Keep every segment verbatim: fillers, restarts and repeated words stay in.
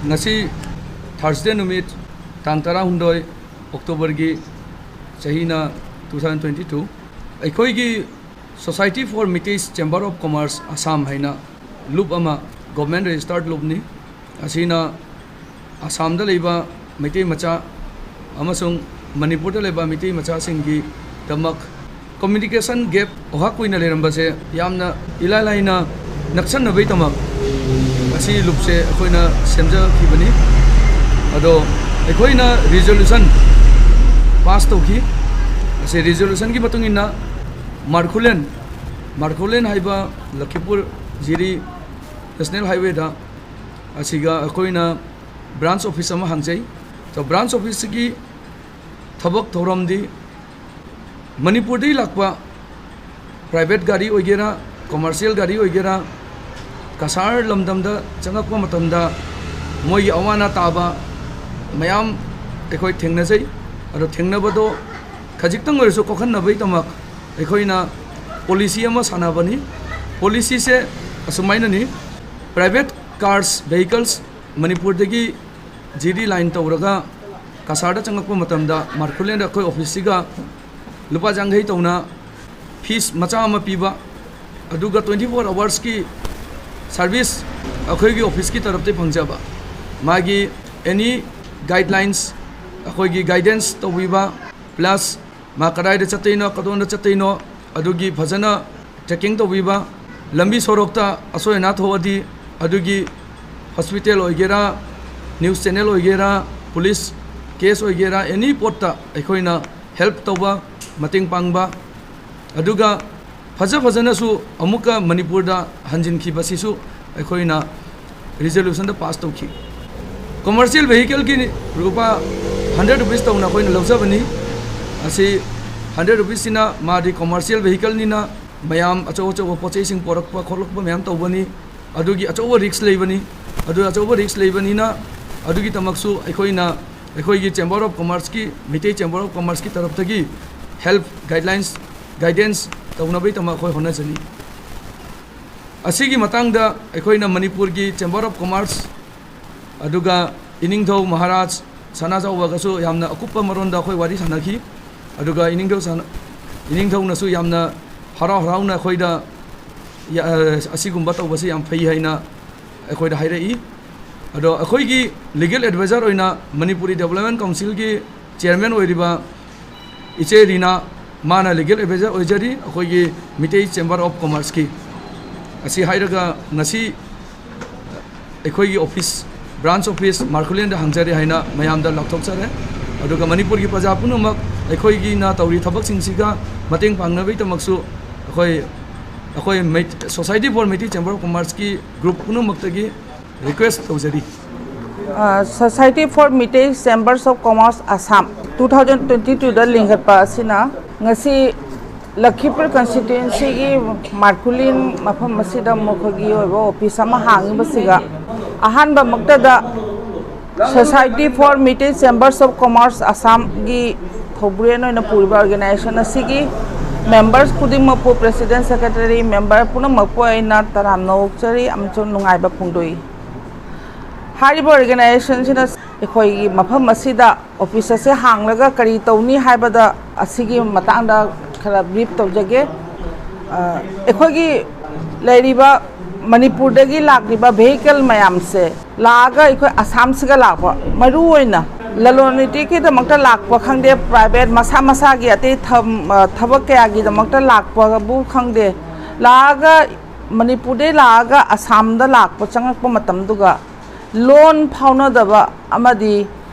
ꯉꯁꯤ ꯊꯥꯔꯁꯗꯦ ꯅꯨꯃꯤꯠ, ꯇꯥꯡ ꯇꯔꯥꯍꯨꯝꯗꯣꯏ ꯑꯣꯛꯇꯣꯕꯔꯒꯤ, ꯆꯍꯤꯅ two thousand twenty two, ꯑꯩꯈꯣꯏꯒꯤ Society for Meitei Chamber of Commerce Assam ꯍꯥꯏꯅ ꯂꯨꯞ ꯑꯃ, ꯒꯣꯚꯔꯟꯃꯦꯟꯠ ꯔꯦꯖꯤꯁꯇꯔꯗ ꯂꯨꯞꯅꯤ꯫ ꯑꯁꯤꯅ ꯑꯁꯥꯝꯗ ꯂꯩꯕ ꯃꯩꯇꯩ ꯃꯆꯥ ꯑꯃꯁꯨꯡ ꯃꯅꯤꯄꯨꯔꯗ ꯂꯩꯕ ꯃꯩꯇꯩ ꯃꯆꯥꯁꯤꯡꯒꯤꯗꯃꯛ ꯀꯝꯃ꯭ꯌꯨꯅꯤꯀꯦꯁꯟ ꯒꯦꯞ ꯑꯣꯍꯥꯛ ꯀꯨꯏꯅ ꯂꯩꯔꯝꯕꯁꯦ ꯌꯥꯝꯅ ꯏꯂꯥꯏ ꯂꯥꯏꯅ ꯅꯛꯁꯟꯅꯕꯒꯤꯗꯃꯛ ꯑꯁꯤ ꯂꯨꯞꯁꯦ ꯑꯩꯈꯣꯏꯅ ꯁꯦꯝꯖꯈꯤꯕꯅꯤ꯫ ꯑꯗꯣ ꯑꯩꯈꯣꯏꯅ ꯔꯤꯖꯣꯂꯨꯁꯟ ꯄꯥꯁ ꯇꯧꯈꯤ꯫ ꯑꯁꯤ ꯔꯤꯖꯣꯂꯨꯁꯟꯒꯤ ꯃꯇꯨꯡ ꯏꯟꯅ ꯃꯥꯔꯈꯨꯂꯦꯟ, ꯃꯥꯔꯈꯨꯂꯦꯟ ꯍꯥꯏꯕ ꯂꯈꯤꯄꯨꯔ ꯖꯤꯔꯤ ꯅꯦꯁꯅꯦꯜ ꯍꯥꯏꯋꯦꯗ ꯑꯁꯤꯒ ꯑꯩꯈꯣꯏꯅ ꯕ꯭ꯔꯥꯟꯁ ꯑꯣꯐꯤꯁ ꯑꯃ ꯍꯥꯡꯖꯩ꯫ ꯑꯗꯣ ꯕ꯭ꯔꯥꯟꯁ ꯑꯣꯐꯤꯁꯁꯤꯒꯤ ꯊꯕꯛ ꯊꯧꯔꯝꯗꯤ ꯃꯅꯤꯄꯨꯔꯗꯒꯤ ꯂꯥꯛꯄ ꯄ꯭ꯔꯥꯏꯚꯦꯠ ꯒꯥꯔꯤ ꯑꯣꯏꯒꯦꯔꯥ, ꯀꯃꯔꯁꯤꯌꯦꯜ ꯒꯥꯔꯤ ꯑꯣꯏꯒꯦꯔꯥ, ꯀꯁꯥꯔ ꯂꯝꯗꯝꯗ ꯆꯪꯉꯛꯄ ꯃꯇꯝꯗ ꯃꯣꯏꯒꯤ ꯑꯋꯥ ꯑꯅꯥ ꯇꯥꯕ ꯃꯌꯥꯝ ꯑꯩꯈꯣꯏ ꯊꯦꯡꯅꯖꯩ꯫ ꯑꯗꯣ ꯊꯦꯡꯅꯕꯗꯣ ꯈꯖꯤꯛꯇꯪ ꯑꯣꯏꯔꯁꯨ ꯀꯣꯛꯍꯟꯅꯕꯒꯤꯗꯃꯛ ꯑꯩꯈꯣꯏꯅ ꯄꯣꯂꯤꯁꯤ ꯑꯃ ꯁꯥꯟꯅꯕꯅꯤ꯫ ꯄꯣꯂꯤꯁꯤꯁꯦ ꯑꯁꯨꯃꯥꯏꯅꯅꯤ: ꯄ꯭ꯔꯥꯏꯚꯦꯠ ꯀꯥꯔꯁ, ꯚꯦꯍꯤꯀꯜꯁ ꯃꯅꯤꯄꯨꯔꯗꯒꯤ ꯖꯤꯔꯤ ꯂꯥꯏꯟ ꯇꯧꯔꯒ ꯀꯁꯥꯔꯗ ꯆꯪꯉꯛꯄ ꯃꯇꯝꯗ ꯃꯥꯔꯈꯨꯂꯦꯟꯗ ꯑꯩꯈꯣꯏ ꯑꯣꯐꯤꯁꯁꯤꯒ ꯂꯨꯄꯥ ꯌꯥꯡꯈꯩ ꯇꯧꯅ ꯐꯤꯁ ꯃꯆꯥ ꯑꯃ ꯄꯤꯕ, ꯑꯗꯨꯒ twenty four ꯑꯋꯥꯔꯁꯀꯤ ꯁꯥꯔꯚꯤꯁ ꯑꯩꯈꯣꯏꯒꯤ ꯑꯣꯐꯤꯁꯀꯤ ꯇꯔꯞꯇꯒꯤ ꯐꯪꯖꯕ꯫ ꯃꯥꯒꯤ ꯑꯦꯅꯤ ꯒꯥꯏꯗꯂꯥꯏꯟꯁ, ꯑꯩꯈꯣꯏꯒꯤ ꯒꯥꯏꯗꯦꯟꯁ ꯇꯧꯕꯤꯕ, ꯄ꯭ꯂꯁ ꯃꯥ ꯀꯗꯥꯏꯗ ꯆꯠꯇꯣꯏꯅꯣ, ꯀꯗꯣꯝꯗ ꯆꯠꯇꯣꯏꯅꯣ, ꯑꯗꯨꯒꯤ ꯐꯖꯅ ꯇ꯭ꯔꯦꯀꯤꯡ ꯇꯧꯕꯤꯕ, ꯂꯝꯕꯤ ꯁꯣꯔꯣꯛꯇ ꯑꯁꯣꯏ ꯑꯅꯥ ꯊꯣꯛꯑꯗꯤ ꯑꯗꯨꯒꯤ ꯍꯣꯁꯄꯤꯇꯥꯜ ꯑꯣꯏꯒꯦꯔꯥ, ꯅ꯭ꯌꯨꯁ ꯆꯦꯅꯦꯜ ꯑꯣꯏꯒꯦꯔꯥ, ꯄꯨꯂꯤꯁ ꯀꯦꯁ ꯑꯣꯏꯒꯦꯔꯥ, ꯑꯦꯅꯤ ꯄꯣꯠꯇ ꯑꯩꯈꯣꯏꯅ ꯍꯦꯜꯞ ꯇꯧꯕ, ꯃꯇꯦꯡ ꯄꯥꯡꯕ, ꯑꯗꯨꯒ ꯐꯖ ꯐꯖꯅꯁꯨ ꯑꯃꯨꯛꯀ ꯃꯅꯤꯄꯨꯔꯗ ꯍꯟꯖꯤꯟꯈꯤꯕꯁꯤꯁꯨ ꯑꯩꯈꯣꯏꯅ ꯔꯤꯖꯣꯂꯨꯁꯟꯗ ꯄꯥꯁ ꯇꯧꯈꯤ꯫ ꯀꯃꯔꯁꯤꯌꯦꯜ ꯚꯦꯍꯤꯀꯜꯒꯤ ꯂꯨꯄꯥ ꯍꯟꯗ꯭ꯔꯦꯠ ꯔꯨꯄꯤꯁ ꯇꯧꯅ ꯑꯩꯈꯣꯏꯅ ꯂꯧꯖꯕꯅꯤ꯫ ꯑꯁꯤ ꯍꯟꯗ꯭ꯔꯦꯠ ꯔꯨꯄꯤꯁꯁꯤꯅ ꯃꯥꯗꯤ ꯀꯃꯔꯁꯤꯌꯦꯜ ꯚꯦꯍꯤꯀꯜꯅꯤꯅ ꯃꯌꯥꯝ ꯑꯆꯧ ꯑꯆꯧꯕ ꯄꯣꯠ ꯆꯩꯁꯤꯡ ꯄꯣꯔꯛꯄ ꯈꯣꯠꯂꯛꯄ ꯃꯌꯥꯝ ꯇꯧꯕꯅꯤ꯫ ꯑꯗꯨꯒꯤ ꯑꯆꯧꯕ ꯔꯤꯛꯁ ꯂꯩꯕꯅꯤ꯫ ꯑꯗꯨ ꯑꯆꯧꯕ ꯔꯤꯛꯁ ꯂꯩꯕꯅꯤꯅ ꯑꯗꯨꯒꯤꯗꯃꯛꯁꯨ ꯑꯩꯈꯣꯏꯅ, ꯑꯩꯈꯣꯏꯒꯤ ꯆꯦꯝꯕꯔ ꯑꯣꯐ ꯀꯃꯔꯁꯀꯤ, ꯃꯩꯇꯩ ꯆꯦꯝꯕꯔ ꯑꯣꯐ ꯀꯃꯔꯁꯀꯤ ꯇꯔꯞꯇꯒꯤ ꯍꯦꯜꯞ, ꯒꯥꯏꯗꯂꯥꯏꯟꯁ, ꯒꯥꯏꯗꯦꯟꯁ ꯇꯧꯅꯕꯒꯤꯗꯃꯛ ꯑꯩꯈꯣꯏ ꯍꯣꯠꯅꯖꯅꯤ꯫ ꯑꯁꯤꯒꯤ ꯃꯇꯥꯡꯗ ꯑꯩꯈꯣꯏꯅ ꯃꯅꯤꯄꯨꯔꯒꯤ ꯆꯦꯝꯕꯔ ꯑꯣꯐ ꯀꯃꯔꯁ ꯑꯗꯨꯒ ꯏꯅꯤꯡꯊꯧ ꯃꯍꯥꯔꯥꯖ ꯁꯅꯥꯖꯥꯎꯕꯒꯁꯨ ꯌꯥꯝꯅ ꯑꯀꯨꯞꯄ ꯃꯔꯣꯟꯗ ꯑꯩꯈꯣꯏ ꯋꯥꯔꯤ ꯁꯥꯟꯅꯈꯤ꯫ ꯑꯗꯨꯒ ꯏꯅꯤꯡꯊꯧ ꯁꯅꯥ-, ꯏꯅꯤꯡꯊꯧꯅꯁꯨ ꯌꯥꯝꯅ ꯍꯔꯥꯎ ꯍꯔꯥꯎꯅ ꯑꯩꯈꯣꯏꯗ ꯌꯥ-, ꯑꯁꯤꯒꯨꯝꯕ ꯇꯧꯕꯁꯤ ꯌꯥꯝ ꯐꯩ ꯍꯥꯏꯅ ꯑꯩꯈꯣꯏꯗ ꯍꯥꯏꯔꯛꯏ꯫ ꯑꯗꯣ ꯑꯩꯈꯣꯏꯒꯤ ꯂꯤꯒꯦꯜ ꯑꯦꯗꯚꯥꯏꯖꯔ ꯑꯣꯏꯅ ꯃꯅꯤꯄꯨꯔꯤ ꯗꯦꯕꯂꯞꯃꯦꯟ ꯀꯥꯎꯟꯁꯤꯜꯒꯤ ꯆꯤꯌꯔꯃꯦꯟ ꯑꯣꯏꯔꯤꯕ ꯏꯆꯦ ꯔꯤꯅꯥ, ꯃꯥꯅ ꯂꯤꯒꯦꯜ ꯑꯦꯗꯚꯥꯏꯖꯔ ꯑꯣꯏꯖꯔꯤ ꯑꯩꯈꯣꯏꯒꯤ ꯃꯤꯇꯩ ꯆꯦꯝꯕꯔ ꯑꯣꯐ ꯀꯣꯃꯔꯁꯀꯤ꯫ ꯑꯁꯤ ꯍꯥꯏꯔꯒ ꯉꯁꯤ ꯑꯩꯈꯣꯏꯒꯤ ꯑꯣꯐꯤꯁ, ꯕ꯭ꯔꯥꯟꯁ ꯑꯣꯐꯤꯁ ꯃꯥꯔꯀꯨꯂꯦꯟꯗ ꯍꯥꯡꯖꯔꯤ ꯍꯥꯏꯅ ꯃꯌꯥꯝꯗ ꯂꯥꯎꯊꯣꯛꯆꯔꯦ꯫ ꯑꯗꯨꯒ ꯃꯅꯤꯄꯨꯔꯒꯤ ꯄ꯭ꯔꯖꯥ ꯄꯨꯝꯅꯃꯛ ꯑꯩꯈꯣꯏꯒꯤꯅ ꯇꯧꯔꯤ ꯊꯕꯛꯁꯤꯡꯁꯤꯒ ꯃꯇꯦꯡ ꯄꯥꯡꯅꯕꯒꯤꯗꯃꯛꯁꯨ ꯑꯩꯈꯣꯏ, ꯑꯩꯈꯣꯏ ꯃꯩ-, Society for Meitei Chamber of Commerceꯀꯤ ꯒ꯭ꯔꯨꯞ ꯄꯨꯝꯅꯃꯛꯇꯒꯤ ꯔꯤꯀ꯭ꯋꯦꯁ ꯇꯧꯖꯔꯤ꯫ Society for Meitei Chambers of Commerce Assam two thousand twenty twoꯗ ꯂꯤꯡꯈꯠꯄ ꯑꯁꯤꯅ ꯉꯁꯤ ꯂꯈꯤꯄꯨꯔ ꯀꯟꯁꯇꯤꯇ꯭ꯋꯦꯟꯁꯤꯒꯤ ꯃꯥꯔꯀꯨꯂꯤꯟ ꯃꯐꯝ ꯑꯁꯤꯗ ꯃꯈꯣꯏꯒꯤ ꯑꯣꯏꯕ ꯑꯣꯐꯤꯁ ꯑꯃ ꯍꯥꯡꯉꯤꯕꯁꯤꯒ ꯑꯍꯥꯟꯕꯃꯛꯇꯗ Society for Meitei Chambers of Commerce Assamꯒꯤ ꯊꯧꯕꯨꯔꯦꯟ ꯑꯣꯏꯅ ꯄꯨꯔꯤꯕ ꯑꯣꯔꯒꯅꯥꯏꯖꯦꯁꯟ ꯑꯁꯤꯒꯤ ꯃꯦꯝꯕꯔꯁ ꯈꯨꯗꯤꯡꯃꯛꯄꯨ, ꯄ꯭ꯔꯦꯁꯤꯗꯦꯟ, ꯁꯦꯀ꯭ꯔꯦꯇꯔꯤ, ꯃꯦꯝꯕꯔ ꯄꯨꯝꯅꯃꯛꯄꯨ ꯑꯩꯅ ꯇꯔꯥꯝꯅ ꯑꯣꯛꯆꯔꯤ ꯑꯃꯁꯨꯡ ꯅꯨꯡꯉꯥꯏꯕ ꯐꯣꯡꯗꯣꯛꯏ꯫ ꯍꯥꯏꯔꯤꯕ ꯑꯣꯔꯒꯅꯥꯏꯖꯦꯁꯟꯁꯤꯅ ꯑꯩꯈꯣꯏꯒꯤ ꯃꯐꯝ ꯑꯁꯤꯗ ꯑꯣꯐꯤꯁ ꯑꯁꯦ ꯍꯥꯡꯂꯒ ꯀꯔꯤ ꯇꯧꯅꯤ ꯍꯥꯏꯕꯗ ꯑꯁꯤꯒꯤ ꯃꯇꯥꯡꯗ ꯈꯔ ꯕ꯭ꯔꯤꯐ ꯇꯧꯖꯒꯦ꯫ ꯑ, ꯑꯩꯈꯣꯏꯒꯤ ꯂꯩꯔꯤꯕ ꯃꯅꯤꯄꯨꯔꯗꯒꯤ ꯂꯥꯛꯂꯤꯕ ꯚꯦꯍꯤꯀꯜ ꯃꯌꯥꯝꯁꯦ ꯂꯥꯛꯑꯒ ꯑꯩꯈꯣꯏ ꯑꯁꯥꯝꯁꯤꯒ ꯂꯥꯛꯄ, ꯃꯔꯨꯑꯣꯏꯅ ꯂꯂꯣꯟ ꯏꯇꯤꯛꯀꯤꯗꯃꯛꯇ ꯂꯥꯛꯄ ꯈꯪꯗꯦ, ꯄ꯭ꯔꯥꯏꯚꯦꯠ ꯃꯁꯥ ꯃꯁꯥꯒꯤ ꯑꯇꯩ ꯊꯝ-, ꯑ, ꯊꯕꯛ ꯀꯌꯥꯒꯤꯗꯃꯛꯇ ꯂꯥꯛꯄꯕꯨ ꯈꯪꯗꯦ, ꯂꯥꯛꯑꯒ ꯃꯅꯤꯄꯨꯔꯗꯩ ꯂꯥꯛꯑꯒ ꯑꯁꯥꯝꯗ ꯂꯥꯛꯄ, ꯆꯪꯉꯛꯄ ꯃꯇꯝꯗꯨꯒ ꯂꯣꯟ ꯐꯥꯎꯅꯗꯕ ꯑꯃꯗꯤ,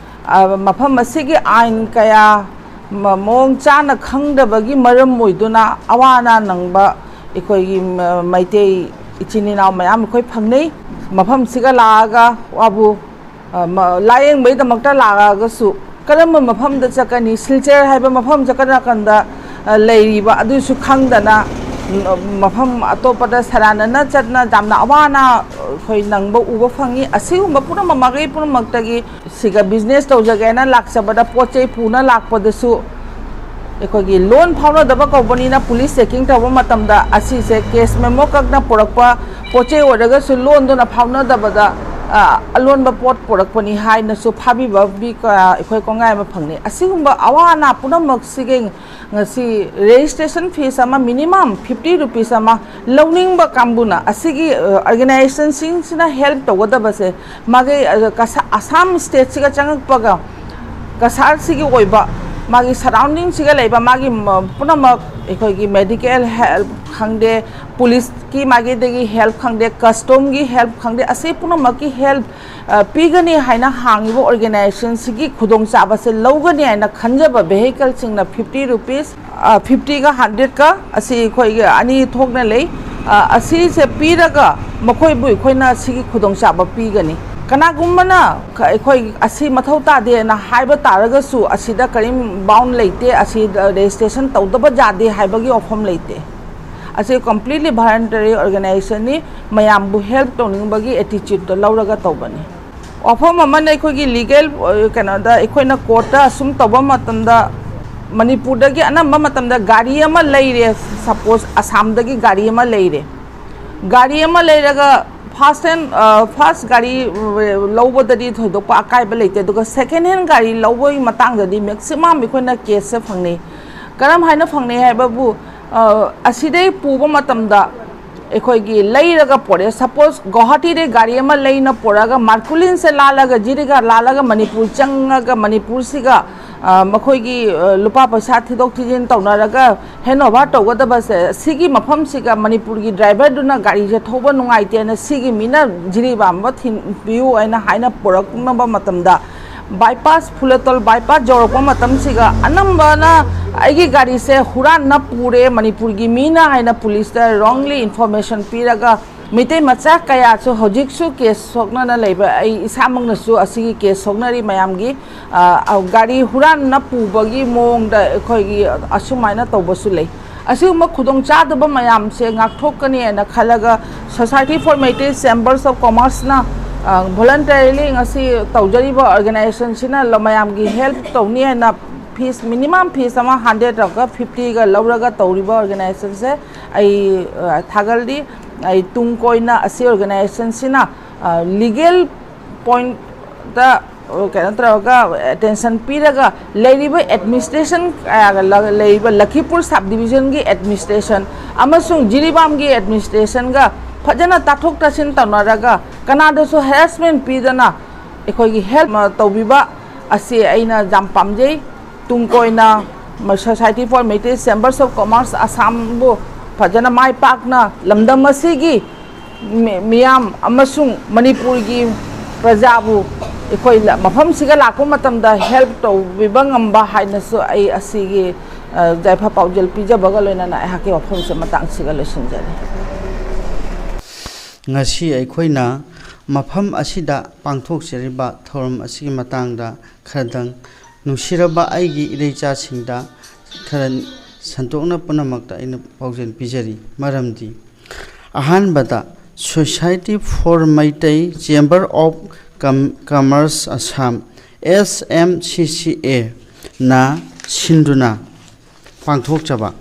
ꯑ, ꯃꯐꯝ ꯑꯁꯤꯒꯤ ꯑꯥꯏꯟ ꯀꯌꯥ ꯃ-, ꯃꯑꯣꯡ ꯆꯥꯅ ꯈꯪꯗꯕꯒꯤ ꯃꯔꯝ ꯑꯣꯏꯗꯨꯅ ꯑꯋꯥ ꯑꯅꯥ ꯅꯪꯕ ꯑꯩꯈꯣꯏꯒꯤ ꯃ-, ꯃꯩꯇꯩ ꯏꯆꯤꯟ ꯏꯅꯥꯎ ꯃꯌꯥꯝ ꯑꯩꯈꯣꯏ ꯐꯪꯅꯩ꯫ ꯃꯐꯝꯁꯤꯒ ꯂꯥꯛꯑꯒ ꯋꯥꯕꯨ, ꯑ, ꯃ-, ꯂꯥꯌꯦꯡꯕꯒꯤꯗꯃꯛꯇ ꯂꯥꯛꯑꯒꯁꯨ ꯀꯔꯝꯕ ꯃꯐꯝꯗ ꯆꯠꯀꯅꯤ, ꯁꯤꯜꯆꯔ ꯍꯥꯏꯕ ꯃꯐꯝ ꯆꯠꯀꯗ ꯀꯥꯟꯗ, ꯑ, ꯂꯩꯔꯤꯕ ꯑꯗꯨꯁꯨ ꯈꯪꯗꯅ, ꯎꯝ, ꯃꯐꯝ ꯑꯇꯣꯞꯄꯗ ꯁꯔꯥꯟꯅꯅ ꯆꯠꯅ ꯌꯥꯝꯅ ꯑꯋꯥ ꯑꯅꯥ ꯑꯩꯈꯣꯏ ꯅꯪꯕ ꯎꯕ ꯐꯪꯉꯤ꯫ ꯑꯁꯤꯒꯨꯝꯕ ꯄꯨꯝꯅꯃꯛ ꯃꯥꯏꯀꯩ ꯄꯨꯝꯅꯃꯛꯇꯒꯤ ꯁꯤꯒ ꯕꯤꯖꯤꯅꯦꯁ ꯇꯧꯖꯒꯦꯅ ꯂꯥꯛꯆꯕꯗ, ꯄꯣꯠ ꯆꯩ ꯄꯨꯅ ꯂꯥꯛꯄꯗꯁꯨ ꯑꯩꯈꯣꯏꯒꯤ ꯂꯣꯟ ꯐꯥꯎꯅꯗꯕ ꯀꯧꯕꯅꯤꯅ ꯄꯨꯂꯤꯁ ꯆꯦꯀꯤꯡ ꯇꯧꯕ ꯃꯇꯝꯗ ꯑꯁꯤꯁꯦ ꯀꯦꯁ ꯃꯦꯃꯣ ꯀꯛꯅ ꯄꯨꯔꯛꯄ ꯄꯣꯠ ꯆꯩ ꯑꯣꯏꯔꯒꯁꯨ ꯂꯣꯟꯗꯨꯅ ꯐꯥꯎꯅꯗꯕꯗ ꯑ, ꯑꯂꯣꯟꯕ ꯄꯣꯠ ꯄꯨꯔꯛꯄꯅꯤ ꯍꯥꯏꯅꯁꯨ ꯐꯥꯕꯤꯕ ꯃꯤ ꯀꯌꯥ ꯑꯩꯈꯣꯏ ꯀꯣꯡꯒꯥꯏ ꯑꯃ ꯐꯪꯅꯩ꯫ ꯑꯁꯤꯒꯨꯝꯕ ꯑꯋꯥ ꯑꯅꯥ ꯄꯨꯝꯅꯃꯛꯁꯤꯒꯤ ꯉꯁꯤ registration fees ꯑꯃ minimum fifty rupees ꯑꯃ ꯂꯧꯅꯤꯡꯕ ꯀꯥꯡꯕꯨꯅ ꯑꯁꯤꯒꯤ, ꯑ, organizationꯁꯤꯡꯁꯤꯅ help ꯇꯧꯒꯗꯕꯁꯦ ꯃꯥꯒꯤ, ꯑ, ꯀꯁꯥ-, ꯑꯁꯥꯝ stateꯁꯤꯒ ꯆꯪꯉꯛꯄꯒ ꯀꯁꯥꯔꯁꯤꯒꯤ ꯑꯣꯏꯕ ꯃꯥꯒꯤ surroundingꯁꯤꯒ ꯂꯩꯕ ꯃꯥꯒꯤ ꯃ-, ꯄꯨꯝꯅꯃꯛ ꯑꯩꯈꯣꯏꯒꯤ medical help ꯈꯪꯗꯦ, policeꯀꯤ ꯃꯥꯒꯤꯗꯒꯤ help ꯈꯪꯗꯦ, customꯒꯤ help ꯈꯪꯗꯦ, ꯑꯁꯤ ꯄꯨꯝꯅꯃꯛꯀꯤ help, ꯑ, ꯄꯤꯒꯅꯤ ꯍꯥꯏꯅ ꯍꯥꯡꯉꯤꯕ organizationꯁꯤꯒꯤ ꯈꯨꯗꯣꯡꯆꯥꯕꯁꯦ ꯂꯧꯒꯅꯤ ꯍꯥꯏꯅ ꯈꯟꯖꯕ vehicleꯁꯤꯡꯅ fifty rupees, ꯑ, fiftyꯒ hundredꯀ ꯑꯁꯤ ꯑꯩꯈꯣꯏꯒꯤ ꯑꯅꯤ ꯊꯣꯛꯅ ꯂꯩ꯫ ꯑ, ꯑꯁꯤꯁꯦ ꯄꯤꯔꯒ ꯃꯈꯣꯏꯕꯨ ꯑꯩꯈꯣꯏꯅ ꯁꯤꯒꯤ ꯈꯨꯗꯣꯡꯆꯥꯕ ꯄꯤꯒꯅꯤ꯫ ꯀꯅꯥꯒꯨꯝꯕꯅ ꯈ-, ꯑꯩꯈꯣꯏ ꯑꯁꯤ ꯃꯊꯧ ꯇꯥꯗꯦꯅ ꯍꯥꯏꯕ ꯇꯥꯔꯒꯁꯨ ꯑꯁꯤꯗ ꯀꯔꯤꯝ bound ꯂꯩꯇꯦ, ꯑꯁꯤꯗ registration ꯇꯧꯗꯕ ꯌꯥꯗꯦ ꯍꯥꯏꯕꯒꯤ ꯋꯥꯐꯝ ꯂꯩꯇꯦ꯫ ꯑꯁꯤ completely voluntary organizationꯅꯤ, ꯃꯌꯥꯝꯕꯨ help ꯇꯧꯅꯤꯡꯕꯒꯤ attitudeꯇꯣ ꯂꯧꯔꯒ ꯇꯧꯕꯅꯤ꯫ ꯋꯥꯐꯝ ꯑꯃꯅ ꯑꯩꯈꯣꯏꯒꯤ legal, ꯑ, ꯀꯩꯅꯣꯗ ꯑꯩꯈꯣꯏꯅ courtꯇ ꯑꯁꯨꯝ ꯇꯧꯕ ꯃꯇꯝꯗ ꯃꯅꯤꯄꯨꯔꯗꯒꯤ ꯑꯅꯝꯕ ꯃꯇꯝꯗ ꯒꯥꯔꯤ ꯑꯃ ꯂꯩꯔꯦ, suppose ꯑꯁꯥꯝꯗꯒꯤ ꯒꯥꯔꯤ ꯑꯃ ꯂꯩꯔꯦ, ꯒꯥꯔꯤ ꯑꯃ ꯂꯩꯔꯒ first hand, ꯑ, first ꯒꯥꯔꯤ, ꯑ, ꯂꯧꯕꯗꯗꯤ ꯊꯣꯏꯗꯣꯛꯄ ꯑꯀꯥꯏꯕ ꯂꯩꯇꯦ, ꯑꯗꯨꯒ second hand ꯒꯥꯔꯤ ꯂꯧꯕꯒꯤ ꯃꯇꯥꯡꯗꯗꯤ maximum ꯑꯩꯈꯣꯏꯅ caseꯁꯦ ꯐꯪꯅꯩ꯫ ꯀꯔꯝ ꯍꯥꯏꯅ ꯐꯪꯅꯩ ꯍꯥꯏꯕꯕꯨ, ꯑ, ꯑꯁꯤꯗꯩ ꯄꯨꯕ ꯃꯇꯝꯗ ꯑꯩꯈꯣꯏꯒꯤ ꯂꯩꯔꯒ ꯄꯣꯔꯛꯑꯦ, suppose ꯒꯧꯍꯥꯇꯤꯗꯩ ꯒꯥꯔꯤ ꯑꯃ ꯂꯩꯅ ꯄꯣꯔꯛꯑꯒ ꯃꯥꯔꯀꯨꯂꯤꯟꯁꯦ ꯂꯥꯜꯂꯒ ꯖꯤꯔꯤꯒꯥ ꯂꯥꯜꯂꯒ ꯃꯅꯤꯄꯨꯔ ꯆꯪꯉꯒ ꯃꯅꯤꯄꯨꯔꯁꯤꯒ, ꯑ, ꯃꯈꯣꯏꯒꯤ, ꯑ, ꯂꯨꯄꯥ ꯄꯩꯁꯥ ꯊꯤꯗꯣꯛ ꯊꯤꯖꯤꯟ ꯇꯧꯅꯔꯒ handover ꯇꯧꯒꯗꯕꯁꯦ ꯁꯤꯒꯤ ꯃꯐꯝꯁꯤꯒ ꯃꯅꯤꯄꯨꯔꯒꯤ driverꯗꯨꯅ ꯒꯥꯔꯤꯁꯦ ꯊꯧꯕ ꯅꯨꯡꯉꯥꯏꯇꯦꯅ ꯁꯤꯒꯤ ꯃꯤꯅ ꯖꯤꯔꯤꯕꯥꯝꯕ ꯊꯤꯟꯕꯤꯌꯨ ꯍꯥꯏꯅ ꯍꯥꯏꯅ ꯄꯨꯔꯛꯅꯕ ꯃꯇꯝꯗ bypass, ꯐꯨꯂꯇꯣꯜ bypass ꯌꯧꯔꯛꯄ ꯃꯇꯝꯁꯤꯒ ꯑꯅꯝꯕꯅ ꯑꯩꯒꯤ ꯒꯥꯔꯤꯁꯦ ꯍꯨꯔꯥꯟꯅ ꯄꯨꯔꯦ ꯃꯅꯤꯄꯨꯔꯒꯤ ꯃꯤꯅ ꯍꯥꯏꯅ policeꯇ wrongly information ꯄꯤꯔꯒ ꯃꯩꯇꯩ ꯃꯆꯥ ꯀꯌꯥꯁꯨ ꯍꯧꯖꯤꯛꯁꯨ case ꯁꯣꯛꯅꯅ ꯂꯩꯕ, ꯑꯩ ꯏꯁꯥꯃꯛꯅꯁꯨ ꯑꯁꯤꯒꯤ case ꯁꯣꯛꯅꯔꯤ ꯃꯌꯥꯝꯒꯤ꯫ ꯑ, ꯒꯥꯔꯤ ꯍꯨꯔꯥꯟꯅ ꯄꯨꯕꯒꯤ ꯃꯑꯣꯡꯗ ꯑꯩꯈꯣꯏꯒꯤ ꯑꯁꯨꯃꯥꯏꯅ ꯇꯧꯕꯁꯨ ꯂꯩ꯫ ꯑꯁꯤꯒꯨꯝꯕ ꯈꯨꯗꯣꯡꯆꯥꯗꯕ ꯃꯌꯥꯝꯁꯦ ꯉꯥꯛꯊꯣꯛꯀꯅꯤ ꯍꯥꯏꯅ ꯈꯜꯂꯒ Society for Meitei Chambers of Commerceꯅ, ꯑ, voluntarily ꯉꯁꯤ ꯇꯧꯖꯔꯤꯕ organizationꯁꯤꯅ ꯂ-, ꯃꯌꯥꯝꯒꯤ help ꯇꯧꯅꯤ ꯍꯥꯏꯅ fees, minimum fees ꯑꯃ hundredꯒ fiftyꯒ ꯂꯧꯔꯒ ꯇꯧꯔꯤꯕ organizationꯁꯦ ꯑꯩ, ꯑ, ꯊꯥꯒꯠꯂꯤ꯫ ꯑꯩ ꯇꯨꯡ ꯀꯣꯏꯅ ꯑꯁꯤ organizationꯁꯤꯅ, ꯂꯤꯒꯦꯜ ꯄꯣꯏꯟꯠꯇ ꯀꯩꯅꯣ ꯇꯧꯔꯒ ꯑꯦꯇꯦꯟꯁꯟ ꯄꯤꯔꯒ ꯂꯩꯔꯤꯕ ꯑꯦꯗꯃꯤꯅꯤꯁꯇ꯭ꯔꯦꯁꯟ ꯀꯌꯥꯒ ꯂ- ꯂꯩꯔꯤꯕ ꯂꯈꯤꯄꯨꯔ ꯁꯕ ꯗꯤꯕꯤꯖꯟꯒꯤ ꯑꯦꯗꯃꯤꯅꯤꯁꯇ꯭ꯔꯦꯁꯟ ꯑꯃꯁꯨꯡ ꯖꯤꯔꯤꯕꯥꯝꯒꯤ ꯑꯦꯗꯃꯤꯅꯤꯁꯇ꯭ꯔꯦꯁꯟꯒ ꯐꯖꯅ ꯇꯥꯊꯣꯛ ꯇꯥꯁꯤꯟ ꯇꯧꯅꯔꯒ ꯀꯅꯥꯗꯁꯨ ꯍꯦꯔꯥꯁꯃꯦꯟ ꯄꯤꯗꯅ ꯑꯩꯈꯣꯏꯒꯤ ꯍꯦꯜꯞ ꯇꯧꯕꯤꯕ ꯑꯁꯤ ꯑꯩꯅ ꯌꯥꯝ ꯄꯥꯝꯖꯩ꯫ ꯇꯨꯡ ꯀꯣꯏꯅ Society for Meitei Chambers of Commerce ꯑꯁꯥꯝꯕꯨ ꯐꯖꯅ ꯃꯥꯏ ꯄꯥꯛꯅ ꯂꯝꯗꯝ ꯑꯁꯤꯒꯤ ꯃꯤ- ꯃꯤꯌꯥꯝ ꯑꯃꯁꯨꯡ ꯃꯅꯤꯄꯨꯔꯒꯤ ꯄ꯭ꯔꯖꯥꯕꯨ ꯑꯩꯈꯣꯏ ꯂ- ꯃꯐꯝꯁꯤꯒ ꯂꯥꯛꯄ ꯃꯇꯝꯗ ꯍꯦꯜꯞ ꯇꯧꯕꯤꯕ ꯉꯝꯕ ꯍꯥꯏꯅꯁꯨ ꯑꯩ ꯑꯁꯤꯒꯤ ꯑ, ꯌꯥꯏꯐ ꯄꯥꯎꯖꯦꯜ ꯄꯤꯖꯕꯒ ꯂꯣꯏꯅꯅ ꯑꯩꯍꯥꯛꯀꯤ ꯋꯥꯐꯝꯁꯦ ꯃꯇꯥꯡꯁꯤꯒ ꯂꯣꯏꯁꯤꯟꯖꯔꯤ꯫ ꯉꯁꯤ ꯑꯩꯈꯣꯏꯅ ꯃꯐꯝ ꯑꯁꯤꯗ ꯄꯥꯡꯊꯣꯛꯆꯔꯤꯕ ꯊꯧꯔꯝ ꯑꯁꯤꯒꯤ ꯃꯇꯥꯡꯗ ꯈꯔꯗꯪ ꯅꯨꯡꯁꯤꯔꯕ ꯑꯩꯒꯤ ꯏꯔꯩꯆꯥꯁꯤꯡꯗ ꯈꯔ ꯁꯟꯗꯣꯛꯅ ꯄꯨꯝꯅꯃꯛꯇ ꯑꯩꯅ ꯄꯥꯎꯖꯦꯜ ꯄꯤꯖꯔꯤ꯫ ꯃꯔꯝꯗꯤ ꯑꯍꯥꯟꯕꯗ Society for Meitei Chamber of Com- Commerce Assam, S M C C A, ꯅ ꯁꯤꯟꯗꯨꯅ ꯄꯥꯡꯊꯣꯛꯆꯕ꯫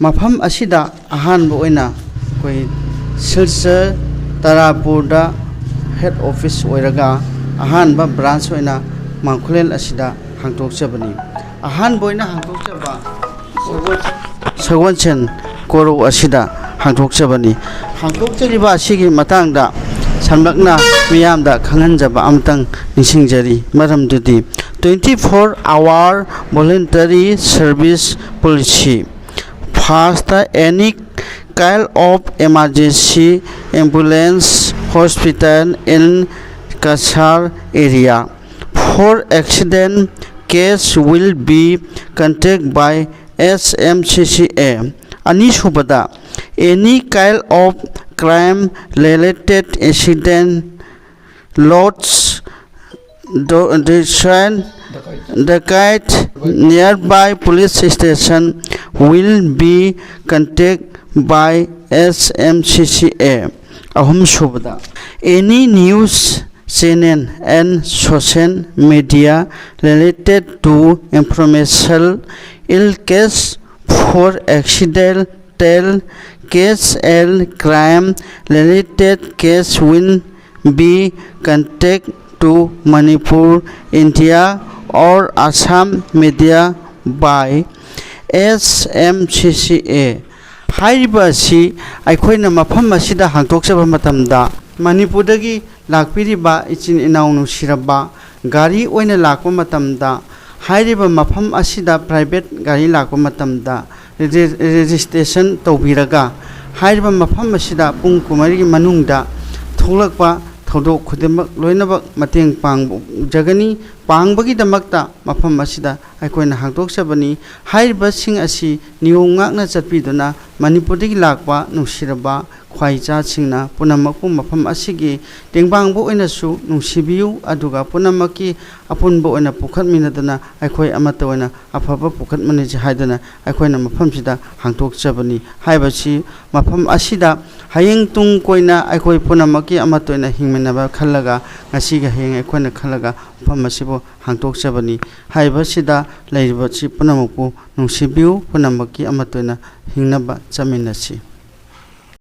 ꯃꯐꯝ ꯑꯁꯤꯗ ꯑꯍꯥꯟꯕ ꯑꯣꯏꯅ ꯑꯩꯈꯣꯏ ꯁꯤꯜꯆꯔ ꯇꯔꯥꯄꯨꯔꯗ ꯍꯦꯗ ꯑꯣꯐꯤꯁ ꯑꯣꯏꯔꯒ ꯑꯍꯥꯟꯕ ꯕ꯭ꯔꯥꯟꯁ ꯑꯣꯏꯅ ꯃꯥꯡꯈꯨꯂꯦꯟ ꯑꯁꯤꯗ ꯍꯥꯡꯗꯣꯛꯆꯕꯅꯤ꯫ ꯑꯍꯥꯟꯕ ꯑꯣꯏꯅ ꯍꯥꯡꯗꯣꯛꯆꯕ ꯁꯒꯣꯜꯁꯦꯟ ꯀꯣꯔꯧ ꯑꯁꯤꯗ ꯍꯥꯡꯗꯣꯛꯆꯕꯅꯤ꯫ ꯍꯥꯡꯗꯣꯛꯆꯔꯤꯕ ꯑꯁꯤꯒꯤ ꯃꯇꯥꯡꯗ ꯁꯝꯂꯞꯅ ꯃꯤꯌꯥꯝꯗ ꯈꯪꯍꯟꯖꯕ ꯑꯃꯇꯪ ꯅꯤꯡꯁꯤꯡꯖꯔꯤ꯫ ꯃꯔꯝꯗꯨꯗꯤ twenty four hour voluntary service policy, first, any kind of emergency, ambulance, hospital in Cachar area. For accident, case will be contact by S M C C A. ꯑꯅꯤꯁꯨꯕꯗ, any kind of crime related incident, loots, do- destruction, dacoit, nearby police station will be contact by S M C C A. ꯑꯍꯨꯝꯁꯨꯕꯗ, any news channel and social media related to information, ill case, for accidental case and crime related case will be contact to Manipur, India or Assam media by S M C C A꯫ ꯍꯥꯏꯔꯤꯕ ꯑꯁꯤ ꯑꯩꯈꯣꯏꯅ ꯃꯐꯝ ꯑꯁꯤꯗ ꯍꯥꯡꯗꯣꯛꯆꯕ ꯃꯇꯝꯗ ꯃꯅꯤꯄꯨꯔꯗꯒꯤ ꯂꯥꯛꯄꯤꯔꯤꯕ ꯏꯆꯤꯟ ꯏꯅꯥꯎ ꯅꯨꯡꯁꯤꯔꯕ ꯒꯥꯔꯤ ꯑꯣꯏꯅ ꯂꯥꯛꯄ ꯃꯇꯝꯗ ꯍꯥꯏꯔꯤꯕ ꯃꯐꯝ ꯑꯁꯤꯗ private ꯒꯥꯔꯤ ꯂꯥꯛꯄ ꯃꯇꯝꯗ ꯔꯦꯖꯤ-, registration ꯇꯧꯕꯤꯔꯒ ꯍꯥꯏꯔꯤꯕ ꯃꯐꯝ ꯑꯁꯤꯗ ꯄꯨꯡ ꯀꯨꯟꯃꯔꯤꯒꯤ ꯃꯅꯨꯡꯗ ꯊꯣꯛꯂꯛꯄ ꯊꯧꯗꯣꯛ ꯈꯨꯗꯤꯡꯃꯛ ꯂꯣꯏꯅꯃꯛ ꯃꯇꯦꯡ ꯄꯥꯡꯖꯒꯅꯤ꯫ ꯄꯥꯡꯕꯒꯤꯗꯃꯛꯇ ꯃꯐꯝ ꯑꯁꯤꯗ ꯑꯩꯈꯣꯏꯅ ꯍꯥꯡꯗꯣꯛꯆꯕꯅꯤ꯫ ꯍꯥꯏꯔꯤꯕꯁꯤꯡ ꯑꯁꯤ ꯅꯤꯌꯣꯝ ꯉꯥꯛꯅ ꯆꯠꯄꯤꯗꯨꯅ ꯃꯅꯤꯄꯨꯔꯗꯒꯤ ꯂꯥꯛꯄ ꯅꯨꯡꯁꯤꯔꯕ ꯈ꯭ꯋꯥꯏꯖꯥꯁꯤꯡꯅ ꯄꯨꯝꯅꯃꯛꯄꯨ ꯃꯐꯝ ꯑꯁꯤꯒꯤ ꯇꯦꯡꯕꯥꯡꯕ ꯑꯣꯏꯅꯁꯨ ꯅꯨꯡꯁꯤꯕꯤꯌꯨ, ꯑꯗꯨꯒ ꯄꯨꯝꯅꯃꯛꯀꯤ ꯑꯄꯨꯟꯕ ꯑꯣꯏꯅ ꯄꯨꯈꯠꯃꯤꯟꯅꯗꯨꯅ ꯑꯩꯈꯣꯏ ꯑꯃꯠꯇ ꯑꯣꯏꯅ ꯑꯐꯕ ꯄꯨꯈꯠꯃꯤꯟꯅꯁꯤ ꯍꯥꯏꯗꯨꯅ ꯑꯩꯈꯣꯏꯅ ꯃꯐꯝꯁꯤꯗ ꯍꯥꯡꯗꯣꯛꯆꯕꯅꯤ꯫ ꯍꯥꯏꯕꯁꯤ ꯃꯐꯝ ꯑꯁꯤꯗ ꯍꯌꯦꯡ ꯇꯨꯡ ꯀꯣꯏꯅ ꯑꯩꯈꯣꯏ ꯄꯨꯝꯅꯃꯛꯀꯤ ꯑꯃꯠꯇ ꯑꯣꯏꯅ ꯍꯤꯡꯃꯤꯟꯅꯕ ꯈꯜꯂꯒ, ꯉꯁꯤꯒꯤ ꯍꯌꯦꯡ ꯑꯩꯈꯣꯏꯅ ꯈꯜꯂꯒ ꯃꯐꯝ ꯑꯁꯤꯕꯨ ꯍꯥꯡꯗꯣꯛꯆꯕꯅꯤ꯫ ꯍꯥꯏꯔꯤꯕꯁꯤꯗ ꯂꯩꯔꯤꯕꯁꯤ ꯄꯨꯝꯅꯃꯛꯄꯨ ꯅꯨꯡꯁꯤꯕꯤꯌꯨ, ꯄꯨꯝꯅꯃꯛꯀꯤ ꯑꯃꯠꯇ ꯑꯣꯏꯅ ꯍꯤꯡꯅꯕ ꯆꯠꯃꯤꯟꯅꯁꯤ꯫